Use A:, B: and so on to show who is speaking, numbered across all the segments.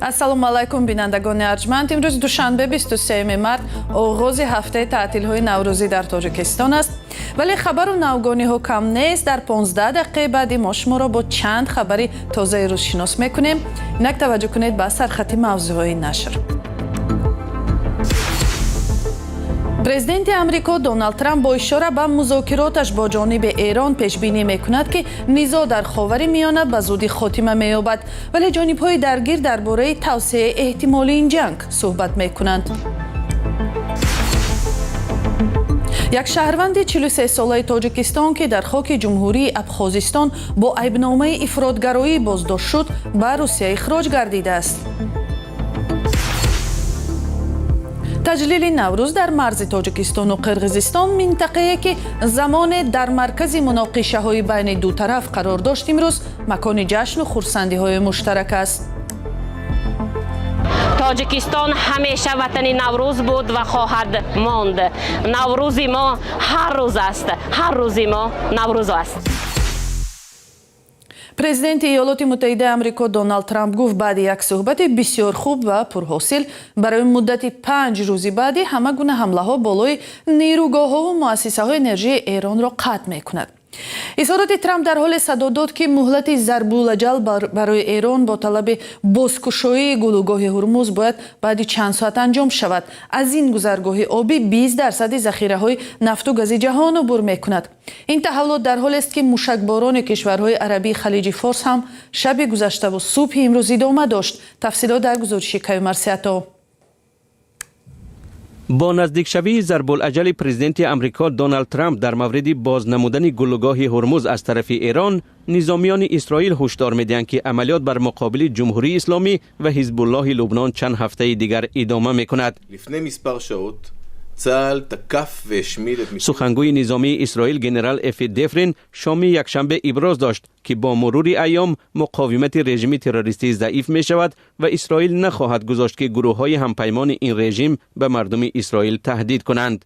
A: Ассалому алайкум, бинандагони арҷманд. Имрӯз душанбе, 23 март, оғози ҳафтаи таътилҳои наврӯзӣ дар Тоҷикистон аст, вале хабару навгониҳо кам нест. Дар 15 дақиқаи баъди мо шуморо бо чанд хабари тозаи рӯз шинос мекунем. Инак таваҷҷӯҳ кунед ба сархати мавзӯъҳои нашр. Президенти Амрико Доналд Трамп бо ишора ба музокироташ бо ҷониби Эрон пешбинӣ мекунад, ки низоъ дар Ховари Миёна ба зудӣ хотима меёбад, вале ҷонибҳои даргир дар бораи тавсеаи эҳтимолии ин ҷанг суҳбат мекунанд. Як шаҳрванди 43-солаи Тоҷикистон, ки дар хоки Ҷумҳурии Абхозистон бо айбномаи ифротгароӣ боздошт шуд, ба Русия ихроҷ гардидааст. Таҷлили Наврӯз дар марзи Тоҷикистону Қирғизистон, минтақае ки замоне дар маркази муноқишаҳои байни ду тараф қарор дошт, имрӯз макони ҷашну хурсандиҳои муштарак аст.
B: Тоҷикистон ҳамеша ватани Наврӯз буд ва хоҳад монд. Наврӯзи мо ҳар рӯз аст, ҳар рӯзи мо Наврӯз аст.
A: Президенти Иёлоти Муттаҳидаи Амрико Доналд Трамп гуфт, баъди як суҳбати бисёр хуб ва пурҳосил барои муддати 5 рӯзи баъдӣ ҳама гуна ҳамлаҳо болои нерӯгоҳҳову муассисаҳои энержии Эронро қатъ мекунад. Изҳороти Трамп дар ҳоле садо дод, ки муҳлати зарбулаҷал барои Эрон бо талаби бозкушоии гулӯгоҳи Ҳурмуз бояд баъди чанд соат анҷом шавад. Аз ин гузаргоҳи обӣ 20 дарсади захираҳои нафту гази ҷаҳон убур мекунад. Ин таҳаввулот дар ҳолест, ки мушакборони кишварҳои арабии Халиҷи Форс ҳам шаби гузаштаву субҳи имрӯз идома дошт. Тафсилот дар гузориши Каюмарсиато.
C: Бо наздикшавии зарбулаҷали президенти Амрико Доналд Трамп дар мавриди боз намудани гулӯгоҳи Ҳурмуз аз тарафи Эрон, низомиёни Исроил ҳушдор медиҳанд, ки амалиёт бар муқобили Ҷумҳурии Исломӣ ва Ҳизбуллоҳи Лубнон чанд ҳафтаи дигар идома мекунад. Сухангӯи низомии Исроил генерал Эфи Дефрин шоми якшанбе иброз дошт, ки бо мурури айём муқовимати режими террористӣ заиф мешавад ва Исроил нахоҳад гузошт, ки гурӯҳҳои ҳампаймони ин режим ба мардуми Исроил таҳдид кунанд.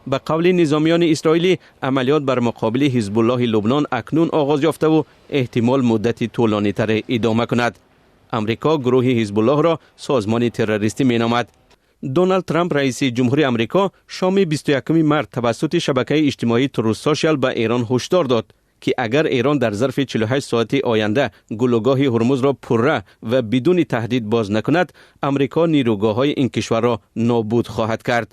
C: Ба қавли низомиёни исроилӣ, амалиёт бар муқобили Ҳизбуллоҳи Лубнон акнун оғоз ёфтаву эҳтимол муддати тӯлонитаре идома кунад. Амрико гурӯҳи Ҳизбуллоҳро созмони террористӣ меномад. Доналд Трамп, раиси ҷумҳури Амрико, шоми 21 март тавассути шабакаи иҷтимоии Truth Social ба Эрон ҳушдор дод, ки агар Эрон дар зарфи 48 соати оянда гулӯгоҳи Ҳурмузро пурра ва бидуни таҳдид боз накунад, Амрико нерӯгоҳҳои ин кишварро нобуд хоҳад кард.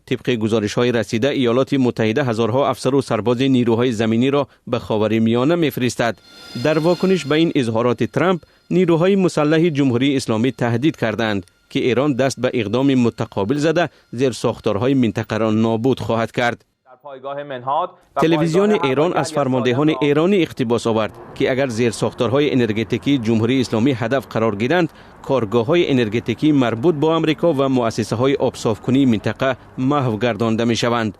C: Тибқи гузоришҳои расида, Иёлоти Муттаҳида ҳазорҳо афсару сарбози нерӯҳои заминиро ба Ховари Миёна мефиристад. Дар вокуниш ба ин изҳороти Трамп, нерӯҳои мусаллаҳи Ҷумҳурии Исломӣ таҳдид карданд, ки Эрон даст ба иқдоми мутақобил зада, зерсохторҳои минтақаро нобуд хоҳад кард. Телевизиони Эрон аз фармондеҳони эронӣ иқтибос овард, ки агар зерсохторҳои энергетикии Ҷумҳурии Исломӣ ҳадаф қарор гиранд, коргоҳҳои энергетикии марбут бо Амрико ва муассисаҳои обсофкунии минтақа маҳв гардонда мешаванд.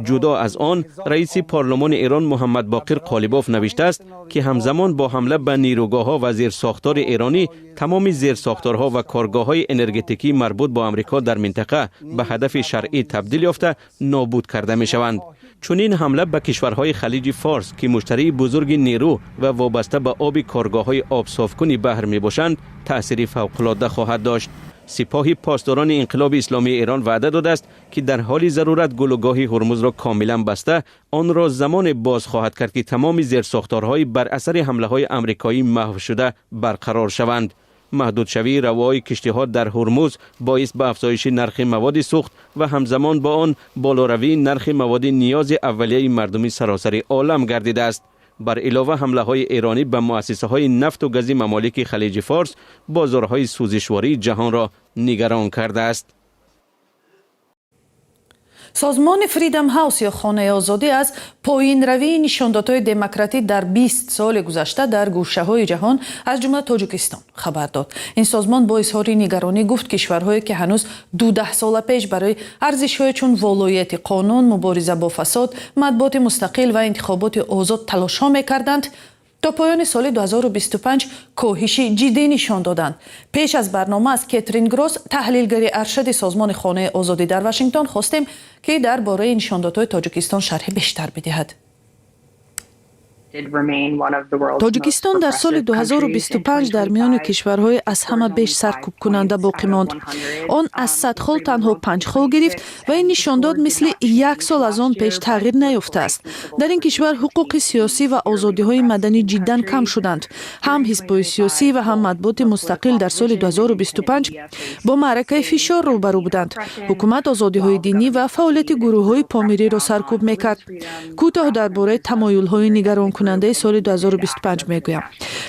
C: Ҷудо аз он, раиси парлумони Эрон Муҳаммад Боқир Қолибоф навиштааст, ки ҳамзамон бо ҳамла ба нерӯгоҳҳо ва зерсохтори эронӣ, тамоми зерсохторҳо ва коргоҳҳои энергетикии марбут бо Амрико дар минтақа ба ҳадафи шаръӣ табдил ёфта, нобуд карда мешаванд. Чунин ҳамла ба кишварҳои Халиҷи Форс, ки муштарии бузурги нерӯ ва вобаста ба оби коргоҳҳои обсофкуни баҳр мебошанд, таъсири фавқулодда хоҳад дошт. Сипоҳи Посдорони Инқилоби Исломии Эрон ваъда додааст, ки дар ҳоли зарурат гулӯгоҳи Ҳурмузро комилан баста, онро замоне боз хоҳад кард, ки тамоми зерсохторҳои бар асари ҳамлаҳои амрикоӣ маҳв шуда барқарор шаванд. Маҳдудшавии равои киштиҳо дар Ҳурмуз боис ба афзоиши нархи маводи сӯхт ва ҳамзамон бо он болоравии нархи маводи ниёзи аввалияи мардуми саросари олам гардидааст. Бар илова, ҳамлаҳои эронӣ ба муассисаҳои нафту гази мамолики Халиҷи Форс бозорҳои сӯзишвории ҷаҳонро нигарон кардааст.
A: Созмони Freedom House ё Хонаи Озодӣ аз поинравии нишондодҳои демократӣ дар 20 соли гузашта дар гӯшаҳои ҷаҳон, аз ҷумла Тоҷикистон, хабар дод. Ин созмон бо изҳори нигаронӣ гуфт, кишварҳое ки ҳанӯз 20 сола пеш барои арзишҳое чун волоияти қонун, мубориза бо фасод, матбуоти мустақил ва интихоботи озод талошҳо мекарданд, то поёни соли 2025 коҳиши ҷиддӣ нишон доданд. Пеш аз барнома аз Кетрин Гросс, таҳлилгари аршади созмони Хонаи Озодӣ дар Вашингтон, хостем, ки дар бораи нишондодҳои Тоҷикистон шарҳи бештар бидиҳад. Тоҷикистон дар соли 2025 дар миёни кишварҳои аз ҳама беш саркӯбкунанда боқӣ монд. Он аз 100 хол танҳо 5 хол гирифт ва ин нишондод мисли як сол аз он пеш тағйир наёфтааст. Дар ин кишвар ҳуқуқи сиёсӣ ва озодиҳои маданӣ ҷиддан кам шуданд. Ҳам ҳизбҳои сиёсӣ ва ҳам матбуоти мустақил дар соли 2025 бо маъракаи фишор рӯбарӯ буданд. Ҳукумат озодиҳои динӣ ва фаъолияти гурӯҳҳои помириро саркӯб мекард. Кӯтоҳ дар бораи тамоюлҳои нигаронкунандаи соли 2025 мегӯям.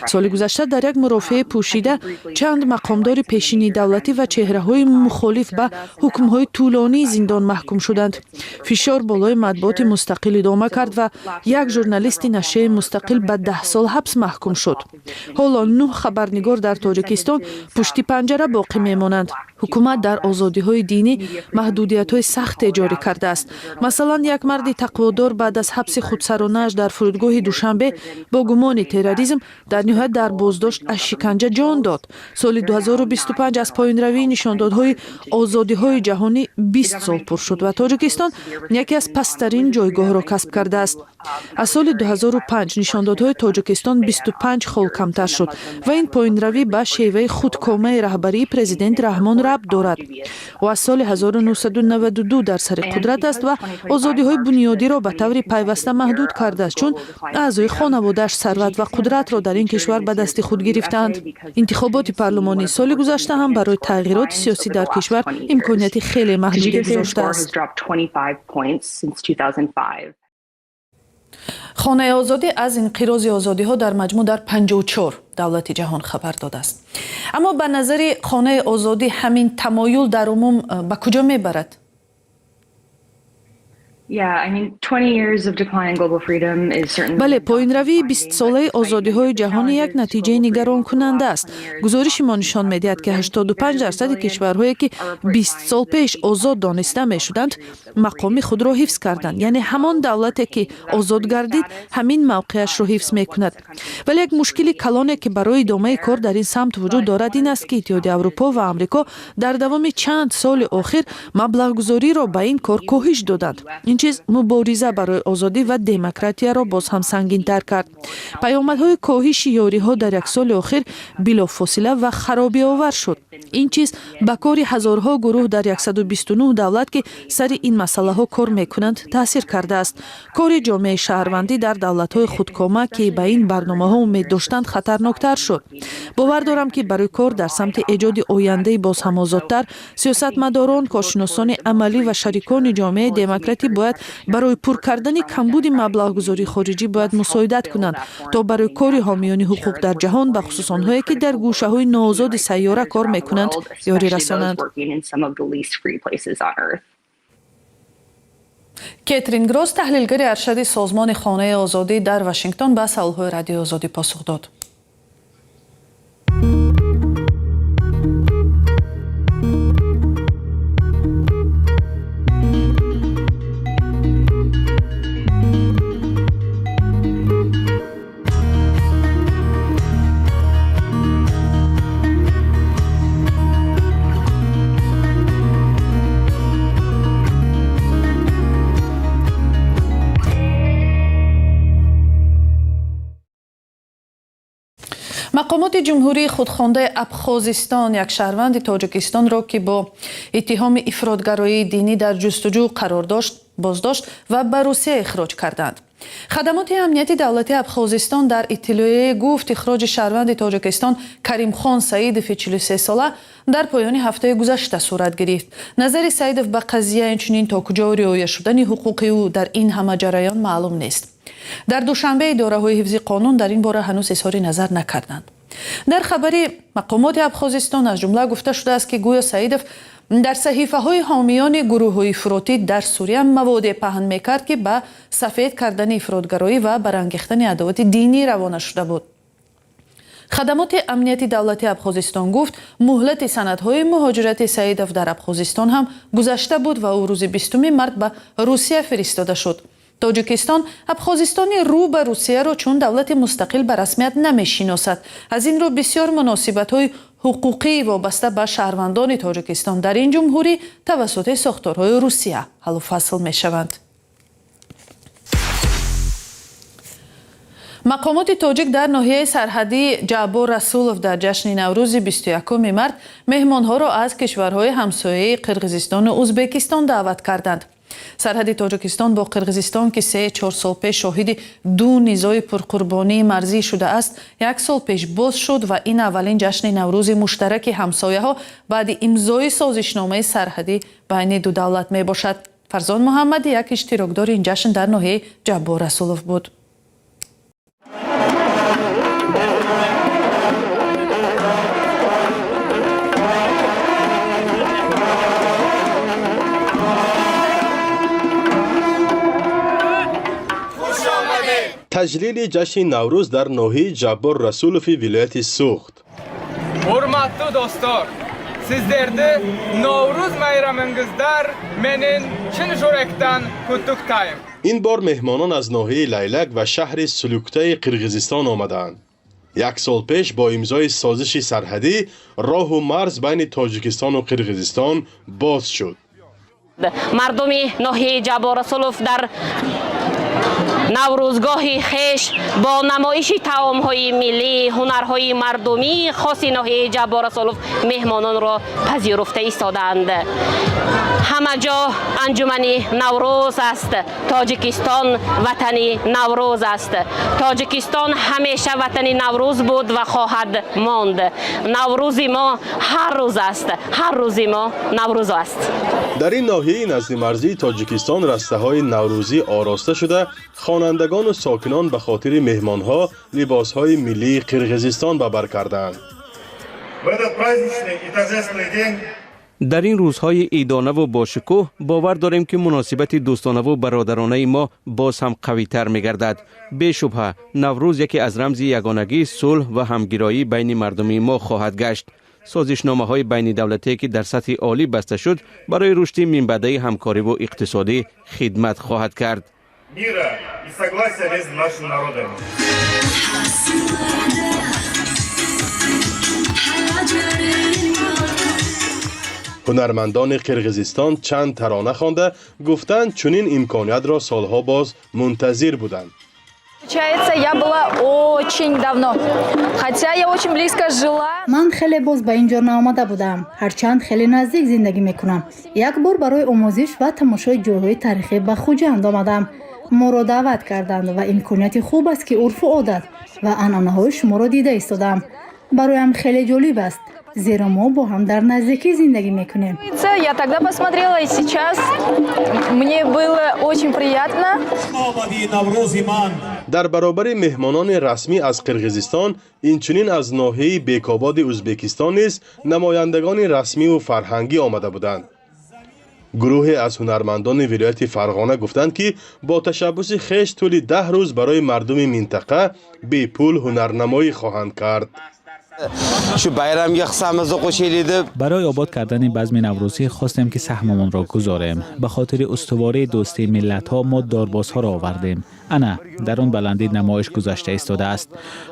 A: Соли гузашта дар як мурофиаи пӯшида чанд мақомдори пешини давлатӣ ва чеҳраҳои мухолиф ба ҳукмҳои тӯлонии зиндон маҳкум шуданд. Фишор болои матбуоти мустақил идома кард ва як журналисти нашрияи мустақил ба 10 сол ҳабс маҳкум шуд. Ҳоло нӯҳ хабарнигор дар Тоҷикистон пушти панҷара боқӣ мемонанд. Ҳукумат дар озодиҳои динӣ маҳдудиятҳои сахте ҷорӣ кардааст. Масалан, як марди тақводор баъд аз ҳабси худсаронааш дар фурудгоҳи Душанбе бо гумони терроризм дар ниҳоят дар боздошт аз шиканҷа ҷон дод. Соли 2025 аз поёнравии нишондодҳои озодиҳои ҷаҳонӣ 20 сол пур шуд ва Тоҷикистон яке аз пасттарин ҷойгоҳро касб кардааст. Аз соли 2005 нишондодҳои Тоҷикистон 25 хол камтар шуд ва ин поёнравӣ ба шеваи худкомаи раҳбарии президент Раҳмон рабт дорад. Ӯ аз соли 1992 дар сари қудрат аст ва озодиҳои бунёдиро ба таври пайваста маҳдуд кардааст, чун аъзои хонаводааш сарват ва қудратро дар ин кишвар ба дасти худ гирифтаанд. Интихоботи парлумонии соли гузашта ҳам барои тағйироти сиёсӣ дар кишвар имконияти хеле маҳдуде гузоштааст. Хонаи озодӣ аз инқирози озодиҳо дар маҷмӯъ дар 54 давлати ҷаҳон хабар додааст. Аммо ба назари Хонаи озодӣ ҳамин тамоюл дар умум ба куҷо мебарад?
D: Бале,
A: поинравии 20-солаи озодиҳои ҷаҳонӣ як натиҷаи нигаронкунанда аст. Гузориши мо нишон медиҳад, ки 85% кишварҳое, ки 20 сол пеш озод дониста мешуданд, мақоми худро ҳифз карданд. Яъне ҳамон давлате, ки озод гардид, ҳамин мавқеашро ҳифз мекунад. Вале як мушкили калоне, ки барои идомаи кор дар ин самт вуҷуд дорад, ин аст, ки Иттиҳоди Аврупо ва Амрико дар давоми чанд соли охир маблағгузориро ба ин кор коҳиш доданд. Ин чиз мубориза барои озодӣ ва демократияро боз ҳам сангинтар кард. Паёмадҳои коҳиши ёриҳо дар як соли охир билофосила ва харобиовар шуд. Ин чиз ба кори ҳазорҳо гурӯҳ дар 129 давлат, ки сари ин масъалаҳо кор мекунанд, таъсир кардааст. Кори ҷомеаи шаҳрвандӣ дар давлатҳои худкома, ки ба ин барномаҳо умед доштанд, хатарноктар шуд. Бовар дорам, ки барои кор дар самти эҷоди ояндаи боз ҳам озодтар сиёсатмадорон, коршиносони амалӣ ва шарикони ҷомеаи демократӣ бояд барои пур кардани камбуди маблағгузории хориҷӣ бояд мусоидат кунанд, то барои кори ҳомиёни ҳуқуқ дар ҷаҳон, бахусус онҳое, ки дар гӯшаҳои ноозоди сайёра кор мекунанд, ёрӣ расонанд.
D: Кетрин
A: Гросс, таҳлилгари аршади созмони Хонаи озодӣ дар Вашингтон, ба саволҳои Радиои Озодӣ посух дод. Мақомоти ҷумҳурии худхондаи Абхозистон як шаҳрванди Тоҷикистонро, ки бо иттиҳоми ифротгароии динӣ дар ҷустуҷӯ қарор дошт, боздошт ва ба Русия ихроҷ карданд. Хадамоти амнияти давлати Абхозистон дар иттилоие гуфт, ихроҷи шаҳрванди Тоҷикистон Каримхон Саидови 43-сола дар поёни ҳафтаи гузашта сурат гирифт. Назари Саидов ба қазия, инчунин то куҷо риоя шудани ҳуқуқи ӯ дар ин ҳама ҷараён маълум нест. Дар Душанбе идораҳои ҳифзи қонун дар ин бора ҳанӯз изҳори назар накарданд. Дар хабари мақомоти Абхозистон аз ҷумла гуфта шудааст, ки гӯё Саидов дар саҳифаҳои ҳомиёни гурӯҳҳои ифротӣ дар Сурия маводе паҳн мекард, ки ба сафед кардани ифротгароӣ ва барангехтани адовати динӣ равона шуда буд. Хадамоти амнияти давлати Абхозистон гуфт, муҳлати санадҳои муҳоҷирати Саидов дар Абхозистон ҳам гузашта буд ва ӯ рӯзи 20 март ба Русия фиристода шуд. Тоҷикистон Абхозистони рӯ ба Русияро чун давлати мустақил ба расмият намешиносад. Аз ин рӯ бисёр муносибатҳои ҳуқуқии вобаста ба шаҳрвандони Тоҷикистон дар ин ҷумҳурӣ тавассути сохторҳои Русия ҳаллу фасл мешаванд. Мақомоти тоҷик дар ноҳияи сарҳадии Ҷаббор Расулов дар ҷашни Наврӯзи 21 март меҳмонҳоро аз кишварҳои ҳамсояи Қирғизистону Узбекистон даъват карданд. Сарҳади Тоҷикистон бо Қирғизистон, ки 3-4 сол пеш шоҳиди ду низои пурқурбонии марзӣ шудааст, як сол пеш боз шуд ва ин аввалин ҷашни Наврӯзи муштараки ҳамсояҳо баъди имзои созишномаи сарҳадӣ байни ду давлат мебошад. Фарзон Муҳаммадӣ як иштирокдори ин ҷашн дар ноҳияи Ҷаббор Расулов буд.
E: Таҷлили ҷашни Наврӯз дар ноҳияи Ҷаббор Расулови вилояти Суғд.
F: Урматтуу достор, сиздерди Нооруз майрамыңыздар менен чын жүрөктөн куттуктайм.
E: Ин бор меҳмонон аз ноҳияи Лайлак ва шаҳри Сулюктаи Қирғизистон омадаанд. Як сол пеш бо имзои созиши сарҳадӣ роҳу марз байни Тоҷикистону Қирғизистон боз шуд.
B: Мардуми ноҳияи Ҷаббор Расулов дар наврӯзгоҳи хеш бо намоиши таомҳои миллӣ, ҳунарҳои мардумии хоси ноҳияи Ҷаббор Расулов меҳмононро пазируфта истодаанд. Ҳама ҷо анҷумани Наврӯз аст. Тоҷикистон ватани Наврӯз аст. Тоҷикистон ҳамеша ватани Наврӯз буд ва хоҳад монд. Наврӯзи мо ҳар рӯз аст, ҳар рӯзи мо Наврӯз аст.
E: Дар ин ноҳияи наздимарзии Тоҷикистон растаҳои наврӯзӣ ороста шуда, хонандагону сокинон ба хотири меҳмонҳо либосҳои миллии Қирғизистон ба бар кардаанд.
G: В этот праздничный и торжественный день
C: Дар ин рӯзҳои идонаву бошукӯҳ бовар дорем, ки муносибати дӯстонаву бародаронаи мо боз ҳам қавитар мегардад. Бешубҳа, Наврӯз яке аз рамзи ягонагӣ, сулҳ ва ҳамгироӣ байни мардуми мо хоҳад гашт. Созишномаҳои байнидавлатие, ки дар сатҳи олӣ баста шуд, барои рушди минбаъдаи ҳамкориву иқтисодӣ хидмат хоҳад кард.
G: Мира и согласия между нашими народами.
E: Ҳунармандони Қирғизистон чанд тарона хонда, гуфтанд, чунин имкониятро солҳо боз мунтазир буданд.
H: Получается, я была очень давно. Хотя я очень близко жила.
I: Ман хеле боз ба ин ҷо наомада будам, ҳарчанд хеле наздик зиндагӣ мекунам. Як бор барои омӯзиш ва тамошои ҷойҳои таърихӣ ба Хуҷанд омадам. Моро даъват карданд ва имконияти хуб аст, ки урфу одат ва анъанаҳои шуморо дида истодам. Бароям хеле ҷолиб аст, зеро мо бо ҳам дар наздикӣ зиндагӣ мекунем.
H: Я тогда посмотрела, и сейчас мне было очень приятно.
E: Дар баробари меҳмонони расмӣ аз Қирғизистон, инчунин аз ноҳияи Бекободи Ӯзбекистон низ намояндагони расмиву фарҳангӣ омада буданд. Гурӯҳе аз ҳунармандони вилояти Фарғона гуфтанд, ки бо ташаббуси хеш тӯли 10 рӯз барои мардуми минтақа бепул ҳунарнамоӣ хоҳанд кард.
J: Shu bayramga hissamizni qo'shaylik deb.
K: Барои обод кардани базми наврӯзӣ хостем, ки саҳмамонро гузорем. Ба хотири устувории дӯстии миллатҳо мо дорбозҳоро овардем. Ана дар он баландӣ намоиш гузашта истодааст.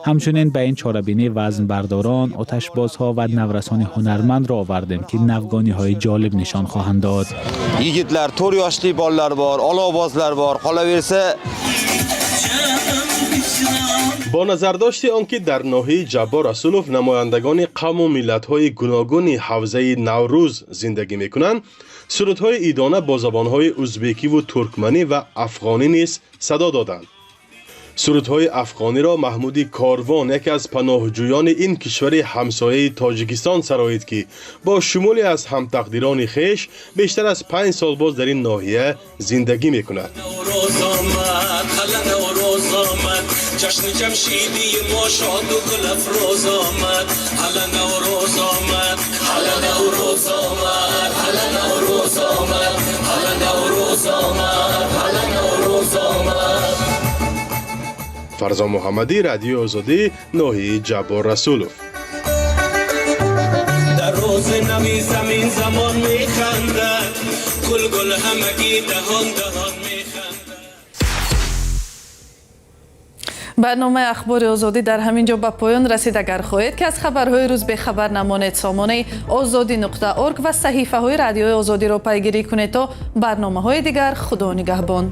K: Ҳамчунин ба ин чорабинӣ вазнбардорон, оташбозҳо ва наврасони ҳунармандро овардем, ки навгониҳои ҷолиб нишон хоҳанд дод.
J: Yigitlar, 4 yoshli bolalar bor, olovbozlar bor, qolaversa
E: Бо назардошти он ки дар ноҳияи Ҷаббор Расулов намояндагони қавму миллатҳои гуногуни ҳавзаи Наврӯз зиндагӣ мекунанд, сурудҳои идона бо забонҳои узбекиву туркманӣ ва афғонӣ низ садо доданд. Сурудҳои афғониро Маҳмуди Корвон, яке аз паноҳҷӯёни ин кишвари ҳамсояи Тоҷикистон, сароид, ки бо шумуле аз ҳамтақдирони хеш бештар аз 5 сол боз дар ин ноҳия зиндагӣ мекунад.
L: جشن جمشیدی ما شاد و گل افروز آمد، هلا نوروز آمد، هلا نوروز آمد، هلا نوروز آمد، هلا نوروز آمد، هلا نوروز آمد.
E: Фарзон Муҳаммадӣ, Радиои Озодӣ, ноҳияи Ҷаббор Расулов.
L: در روز نوی زمین زمان میخندد، گل گل همگی دهان دهان میخندد.
A: Барномаи Ахбори Озодӣ дар ҳамин ҷо ба поён расид. Агар хоҳед, ки аз хабарҳои рӯз бехабар намонед, сомонаи озодӣ.org ва саҳифаҳои Радиои Озодиро пайгирӣ кунед. То барномаҳои дигар, Худо нигаҳбон.